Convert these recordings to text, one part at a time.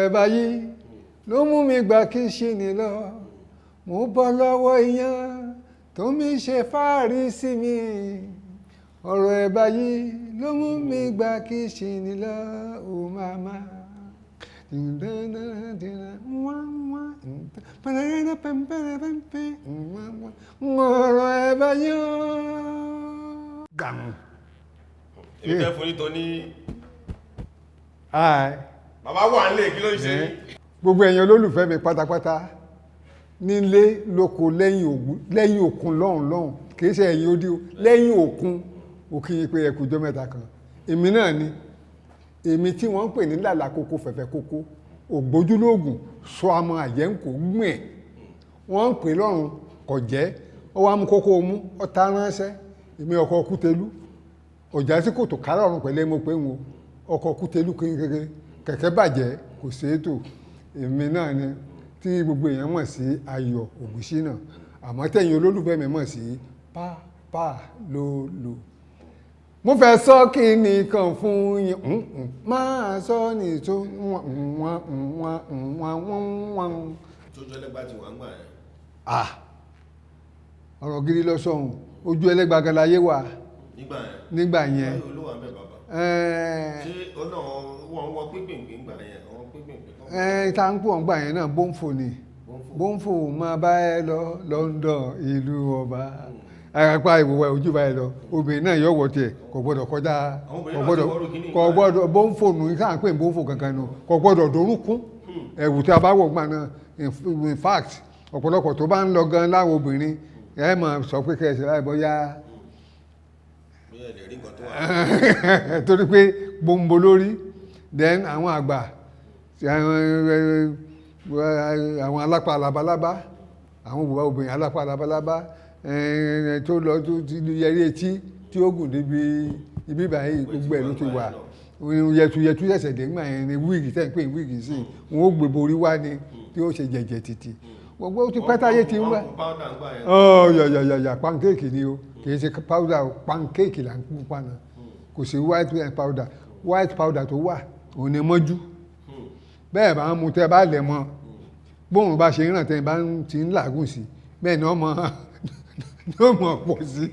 Ẹ̀bà yìí ló mú mi gbà kí ṣìnì lọ. Mo bọ́ lọ́wọ́ iyán tó mi ṣe fáàrí sí mi. Ọ̀rọ̀ ẹ̀bà yìí ló mú mi gbà kí ṣìnì lọ. Ó màmá. Ọ̀rọ̀ ẹ̀bà yìí ó. Gàmù. Èmi fẹ́ fún yín tó ní. Hi. Bàbá wà nílé, kí ló ń ṣe yín? Gbogbo ẹ̀yin olólùfẹ́ mi pátápátá, nílé lóko, lẹ́yìn òkun lọ́hùn lọ́hùn, kìí ṣe ẹ̀yìn odi o, lẹ́yìn òkun, òkè yìí pé ẹkùjọ́ 3 kan. Èmi náà ni èmi tí wọ́n ń pè ní làlà koko fẹ̀fẹ̀ koko, ògbójúlóògùn sọ àmọ́ àyẹ́ǹkó gbìn ẹ̀. Wọ́n ń pè lọ́rùn kò jẹ́ ó wá mú kókó mú ọ̀tá ránṣẹ́. Èmi ọkọ̀ Kútelú ọ̀já sí kòtò kárọ̀ ọ̀run pẹ̀lẹ́ mo pé ń wo ọkọ̀ Kútelú kékeré kẹ̀kẹ́ bàjẹ́ kò ṣeétò. Èmi náà ni tí gbogbo èèyàn mọ̀ sí Ayọ̀ Ògúnṣínà, àmọ́ tẹ̀yin olólùfẹ́ mi mọ̀ sí Pápá Lólò. Mo fẹ́ sọ kí nìkan fún yín, máa sọ ní tó wọ́n wọ́n wọ́n wọ́n wọ́n. Tójú Ẹlẹ́gbà ti wà ń gbà yẹn. Ah, ọ̀rọ̀ gidi lọ sọ̀hún. Ojú Ẹlẹ́gbà gan láyé wà. Nígbà yẹn. Nígbà yẹn. Báyọ̀ ló wà ń bẹ̀ bàbá. Ṣé ọ̀nà wọn wọ pínpín gbà yẹn? Àwọn pínpín. Tá ń pọ̀ ńgbà yẹn náà, bóńfò ni. Bóńfò máa bá ẹ lọ London ìlú ọba. Apá ìwòwò ojú báyìí lọ, obìnrin náà yọ wọ tiẹ̀, kò gbọ́dọ̀ kọjá, kò gbọ́dọ̀, kò gbọ́dọ̀ bóńfò nù ká ń pè bóńfò kankan nù, kò gbọ́dọ̀ dorúnkún. Ẹ̀wù tí a bá wọ̀ gbà náà, in fact, ọ̀pọ̀lọpọ̀ tó bá ń lọ gan láwọn obìnrin ẹ máa sọ pé kẹsì láì bóyá torí pé gbòǹgbò lórí. Then àwọn àgbà, àwọn alápá labalábá, àwọn bùbá obìnrin alápá labalábá tó lọ tó ti yẹrí etí tí ó gùn débi ibi báyìí, gbogbo ẹ̀ ló ti wà. Yẹtuyẹtu ṣẹ̀ṣẹ̀ dé ńgbà yẹn ni wíìgì tẹ́ ń pè wíìgì sí, wọn ó gbé borí wá ni tí ó ṣe jẹ̀jẹ̀ títì. Gbogbo ti pẹ́táyé ti ń wá. Ọ̀ yọ̀yọ̀yọ̀, pancake ni o, kì í ṣe powder o, pancake là ń kú paná. Kò sí white powder. White powder tó wà òun ni mọ́jú bẹ́ẹ̀ bá ń mu tẹ́ bá lẹ̀ mọ́ bóun bá ṣe ń ràn tẹ́ bá ti ń làágùn sí bẹ́ẹ̀ ni ọmọ ní ó mọ̀ pọ̀ sí.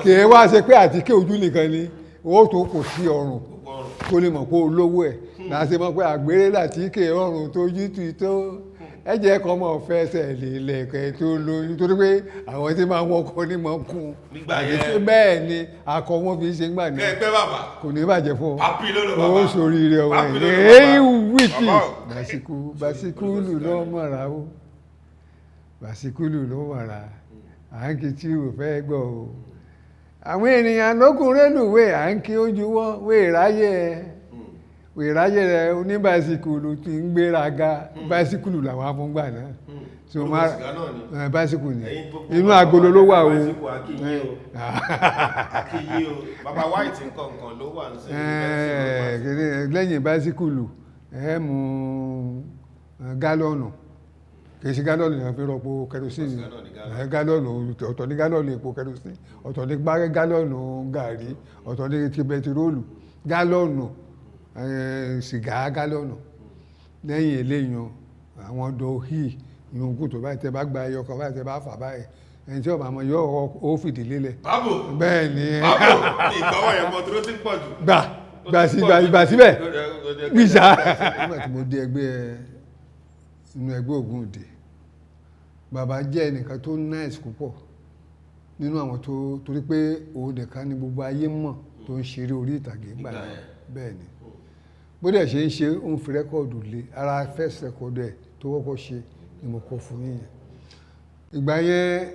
Kì í wá ṣe pé àtíkè ojú nìkan ni owó tó kò sí ọrùn kó lè mọ̀ pé olówó ẹ̀ láti mọ̀ pé àgbèrè látíkè ọrùn tó yí tu tó ẹ jẹ́ kọ́ mọ̀ fẹsẹ̀ lélẹ̀kẹ́ tó lóyún, torí pé àwọn tí máa ń wọkọ̀ ní mọ̀ kún bẹ́ẹ̀ ni akọ wọn fi ṣe ń gbà ní. Kẹ́ẹ̀pẹ́ bàbá. Kò ní bàjẹ́ fún ọ. Papi ló lọ bàbá. Ó ṣoríire ọmọ ẹ̀ ní wíìtì. Bàṣíkú bàṣíkúlù ló mọ̀ra o, bàṣíkúlù ló mọ̀ra, à ń kí tí ò fẹ́ gbọ́ o. Àwọn ènìyàn lókun rélùwé à ń kí ojú wọn wéèráyé ẹ wèráyé rẹ oníbàṣíkùlù ti ń gbéraga. Báṣíkùlù làwọn afúngbà náà. So ma báṣíkù ni inú agolo ló wà o. Bàbá white nǹkan ló wà ní. Lẹ́yìn báṣíkùlù ẹ mú gálọ́ọ̀nù, kì í ṣe gálọ́ọ̀nù yẹn fi rọ́pò kẹrosíìnì. Gálọ́ọ̀nù ọ̀tọ̀ ní gálọ́ọ̀nù epo kẹrosíìnì, ọ̀tọ̀ ní gálọ́ọ̀nù gàrí, ọ̀tọ̀ ní ti bẹtiróòlù, gálọ́ọ̀nù sìgá, gálọ́ọ̀nù. Lẹ́yìn eléyìn àwọn dòhì ìyókù tó báyìí tẹ bá gba ẹyọ kan báyìí tẹ bá fà báyìí, ẹni tí ọba àmọ́ yọ ó fìdí lélẹ̀. Bábò. Bẹ́ẹ̀ ni. Bábò ìgbọ́wọ́ yẹn mọ tó ti pọ̀ jù. Gbà gbà sí gbà síbẹ̀ gbìsà. Nígbà tí mo dé ẹgbẹ́ inú ẹgbẹ́ Ògúndé, bàbá jẹ́ ẹnìkan tó nice púpọ̀ nínú àwọn tó, torí pé òun nìkan ni gbogbo ayé mọ̀ tó ń ṣeré orí ìtàgé gbà náà. Bẹ́ẹ̀ ni bó dẹ̀ ṣe ń ṣe, ó ń fi rẹ́kọ̀dù lé ara. First record ẹ̀ tó kọ́kọ́ ṣe ni mo kọ fún yín yẹn. Ìgbà yẹn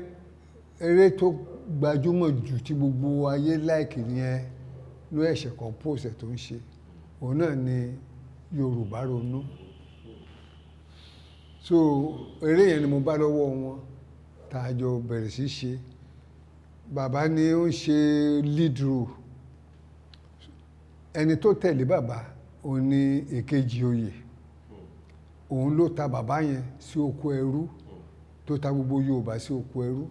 eré tó gbajúmọ̀ jù tí gbogbo ayé láìkì nìyẹn ló ẹ̀ṣẹ̀ compose ẹ̀ tó ń ṣe, òun náà ni Yorùbá Ronú. So eré yẹn ni mo bá lọ́wọ́ wọn tá a jọ bẹ̀rẹ̀ sí ṣe. Bàbá ni ó ń ṣe lead role. Ẹni tó tẹ̀lé bàbá òun ni èkejì oyè, òun ló ta bàbá yẹn sí oko ẹrú, tó ta gbogbo Yorùbá sí oko ẹrú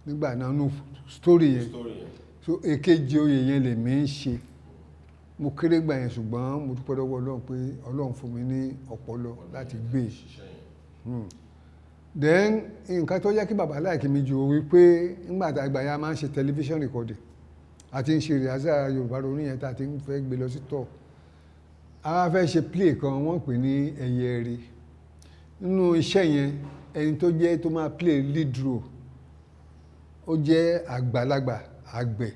nígbà náà nú story yẹn. So èkejì oyè yẹn lèmi ń ṣe. Mo kéré gbà yẹn, ṣùgbọ́n mo dúpẹ́ lọ́wọ́ Ọlọ́run pé Ọlọ́run fún mi ní ọpọlọ láti gbé e. Ṣiṣẹ́ yẹn. Then nǹkan tó yẹ kí bàbá like mi jù wípé nígbà tá a gbà yẹn, a máa ń ṣe television recording àti ń ṣe rehearsal Yorùbá Ronú yẹn tá a ti ń fẹ́ gbé lọ sí tour. A wá fẹ́ ṣe play kan, wọ́n pè ní Ẹyẹ Rí. Nínú iṣẹ́ yẹn, ẹni tó jẹ́ tó máa play lead role, ó jẹ́ àgbàlagbà àgbẹ̀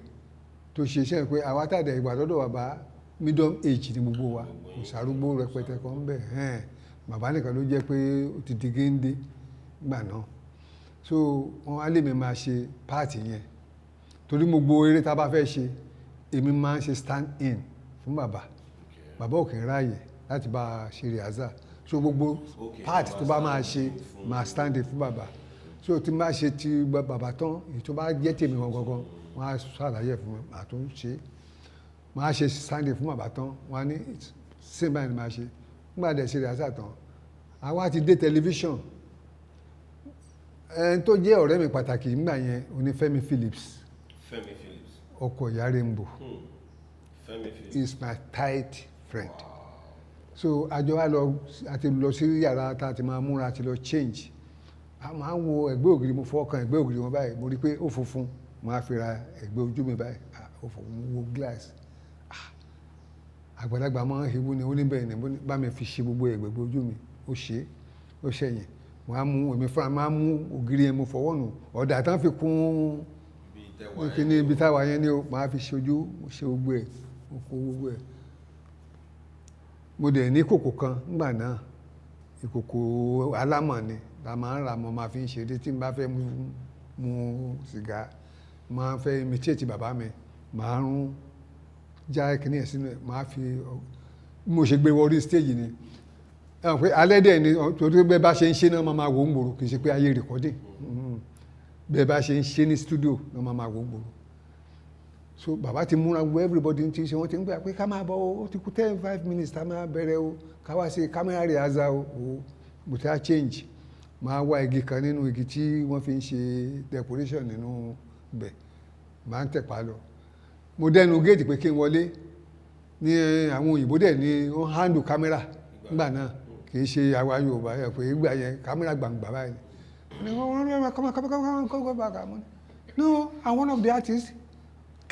tó ṣe iṣẹ́ pé àwa tàdé ìgbà lọ́dọ̀ bàbá, medium age ní gbogbo wa, kò sárúgbó rẹpẹtẹ kan bẹ́ẹ̀ hẹ́n. Bàbá nìkan ló jẹ́ pé ó ti di géńdé gbà náà. So wọ́n á lè mi máa ṣe part yẹn, torí gbogbo eré tá a bá fẹ́ ṣe, èmi máa ń ṣe stand in fún bàbá. Bàbá ò kì í ráàyè láti bá a ṣe rehearsal, so gbogbo part tó bá máa ṣe, máa stand in fún bàbá. So tí n bá ṣe ti bàbá tán, èyí tó bá jẹ́ tèmi gangan, wọ́n á ṣàlàyé fún mi, màá tún ṣe. Màá ṣe stand in fún bàbá tán, wọ́n á ní same báyìí ni màá ṣe. Nígbà dẹ̀ ṣe rehearsal tán, àwa ti dé tẹlifíṣàn. Ẹni tó jẹ́ ọ̀rẹ́ mi pàtàkì nígbà yẹn, oní Fẹ́mi Phillips. Fẹ́mi Phillips. Ọkọ ìyá Rainbow. Fẹ́mi Phillips. Is my tight friend. So àjọ wa lọ, àti lọ sí yàrá tá a ti máa múra, àti lọ change. A máa ń wo ẹ̀gbẹ́ ògiri. Mo fọwọ́ kan ẹ̀gbẹ́ ògiri wọn báyìí, mo rí i pé ó funfun. Mo á fi ra ẹ̀gbẹ́ ojú mi báyìí. Ah, ó funfun. Mo wo glass. Ah, àgbàlagbà máa ń hewu ni. Ó ní bẹ́ẹ̀ ni. Mo ní bá mi fi ṣe gbogbo ẹ̀gbẹ́ ojú mi. Ó ṣe é, ó ṣẹ̀yìn. Mo á mú èmi fúnra máa mú ògiri yẹn, mo fọwọ́ nù ọ̀dà tán fi kún ibi tẹwàá. Kíní ibi táwa yẹn ni ó máa fi ṣojú. Mo ṣe gbogbo ẹ̀, mo kó gbogbo ẹ̀. Mo dẹ̀ ní kòkò kan nígbà náà, ìkòkò alámọ̀ ni la máa ń rà. Mo máa fi ń ṣeré. Tí n bá fẹ́ mu sìgá, máa fẹ́ imitate bàbá mi, máa ń já kíní ẹ̀ sínú ẹ̀, máa fi bí mo ṣe gbé wọrí stage ni. Ẹ mọ̀ pé alẹ́ dẹ̀ ni, torí bẹ́ẹ̀ bá ṣe ń ṣe náà, máa máa wò ó ń gbòòrò. Kì í ṣe pé ayé recording. Bẹ́ẹ̀ bá ṣe ń ṣe ní studio náà, máa máa wò ó ń gbòòrò. So bàbá ti múra gbogbo, everybody ti ṣe, wọ́n ti ń gbà pé ká máa bọ̀ o, ó ti kú 10, 5 minutes tá máa bẹ̀rẹ̀ o, ká wá sí camera rehearsal o. O mo ti á change, máa wá igi kan nínú igi tí wọ́n fi ń ṣe decoration nínú ibẹ̀, máa ń tẹ̀pá lọ. Mo dẹnu géètì pé kí n wọlé ní, àwọn òyìnbó dẹ̀ ní wọ́n handle camera nígbà náà, kì í ṣe àwa Yorùbá yẹ pé ìgbà yẹn camera gbàngbà báyìí ni. Come on, come on, come on, come on, come on. No, I'm one of the artists.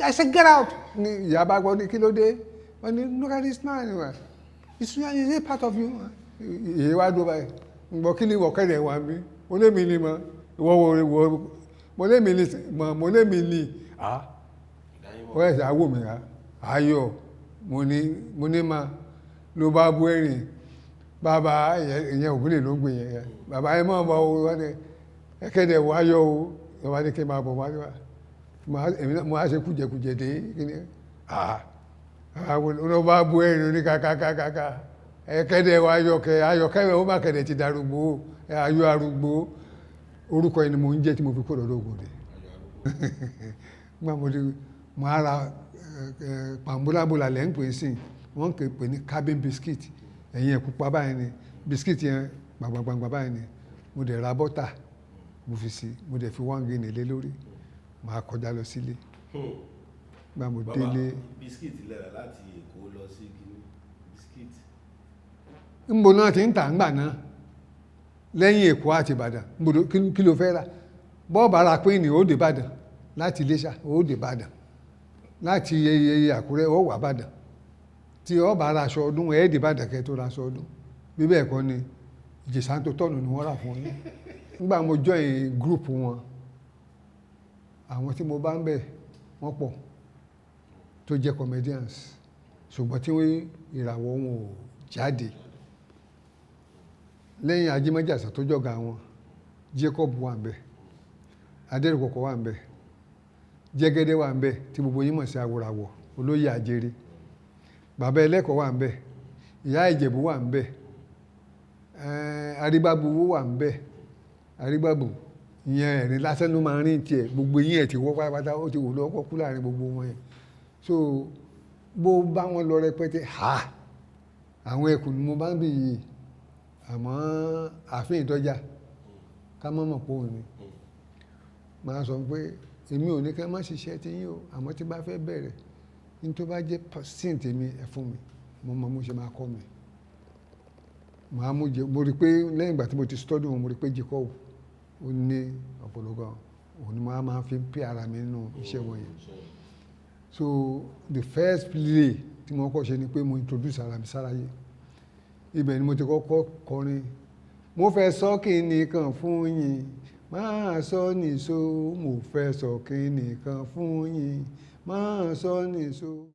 I said, get out. Ní ìyá bá gbọ́, ní kí ló dé? Wọ́n ní, look at this man. Is it part of you? Ìyè wá dúró báyìí. Ǹgbọ́ kí ni ìwọ kẹ́rẹ̀ wá bí? Mo lé mi ni mọ̀. Ìwọ wo ìwọ? Mo lé mi ni mọ̀, mo lé mi ni. Ah. Wọ́n ẹ̀sẹ̀ àwò mi rà. Ayọ̀, mo ní ma ló bá bú ẹ̀rìn. Bàbá ìyẹn ògúnlè ló ń gbé yẹn. Bàbá ẹ mọ̀ bọ̀ o, wọ́n ní ẹ̀kẹ́dẹ̀ wá yọ o. Wọ́n ní kí n máa bọ̀ wá wá. Mo á ṣe kújẹkújẹ dé kí ni? Ah. Àwọn ló bá bú ẹ̀rìn ní kàkàkàkà. Ẹ̀kẹ́dẹ̀ wá yọ kẹ, ayọ̀ kẹ́rẹ̀ ó má kẹ̀dẹ̀ ti darúgbó, ayọ̀ arúgbó. Orúkọ ẹni mo ń jẹ́ tí mo fi kó lọ́dọ̀ Ògùndé. Nígbà mo dé, mo á ra pàmbúlábùlà lẹ́ ń pè é sí. Wọ́n ń pè ní cabin biscuit. Ẹ̀yin ẹ̀ pupa báyìí ni. Biscuit yẹn gbàngbàngbà báyìí ni. Mo dẹ̀ ra bọ́tà, mo fi sí, mo dẹ̀ fi 1 guinea lé lórí. Màá kọjá lọ sílé. Nígbà mo Bàbá, délé. Biscuit lẹ́ra láti Èkó lọ sí Guinea, biscuit. Ńbo náà ti ń tà ńgbà náà lẹ́yìn Èkó àti Ìbàdàn? Ńbo kí ló fẹ́ rà? Bọ́ọ̀bù ara pín ní ó dé Ìbàdàn láti Iléṣà, ó dé Ìbàdàn láti Àkúrẹ́, ó wà Ìbàdàn. Tí ó bá ra aṣọ ọdún, ẹ̀ dé Ìbàdàn kẹ́ tó ra aṣọ ọdún. Bí bẹ́ẹ̀ kọ́ ni, Ìjẹ̀ṣà tó tọ̀nù ni wọ́n rà fún yín. Nígbà mo join group wọn, àwọn tí mo bá ń bẹ̀ wọ́n pọ̀ tó jẹ́ comedians, ṣùgbọ́n tí ìràwọ̀ wọn ò jáde. Lẹ́yìn Ajímọ́jàsá tó jọ̀gá wọn, Jacob wà ńbẹ̀, Adéròkọ̀kọ̀ wà ńbẹ̀, Jẹ́gẹ́dẹ́ wà ńbẹ̀ tí gbogbo yín mọ̀ sí Awòràwọ̀ Olóyè Àjèrè, Bàbá Ẹlẹ́kọ̀ọ́ wà ńbẹ̀, Ìyá Ìjẹ̀bú wà ńbẹ̀, Arígbábuwó wà ńbẹ̀. Arígbábù ìyẹn ẹ̀rín lásán ló máa ń rìn tiẹ̀, gbogbo eyín ẹ̀ ti wọ́ pátápátá, ó ti wò lọ́wọ́ kú láàrin gbogbo wọn yẹn. So bó bá wọn lọ rẹpẹtẹ, ha, àwọn ẹkùn ni mo bá ń bì yìí. Àmọ́ ààfin ìtọ́jà ká mọ̀ mọ̀ pé òun ni. Màá sọ pé èmi ò ní ká má ṣiṣẹ́ tí yín o, àmọ́ tí bá fẹ́ bẹ̀rẹ̀, Ní tó bá jẹ́ sin tèmi, ẹ fún mi, mo mọ mo ṣe máa kọ́ mi. Màá mú jẹ. Mo rí i pé lẹ́yìn ìgbà tí mo ti study wọn, mo rí i pé Jacob ó ní ọ̀pọ̀lọpọ̀, òun ni mo máa fi ń pè ara mi nínú iṣẹ́ wọn yẹn. So the first play tí mo kọ́ ṣe ni pé mo introduce ara mi sáráyé. Ibẹ̀ ni mo ti kọ́kọ́ kọrin. Mo fẹ́ sọ kinní kan fún yín, máa sọ nìṣó. Mo fẹ́ sọ kinní kan fún yín, máa sọ nìṣó.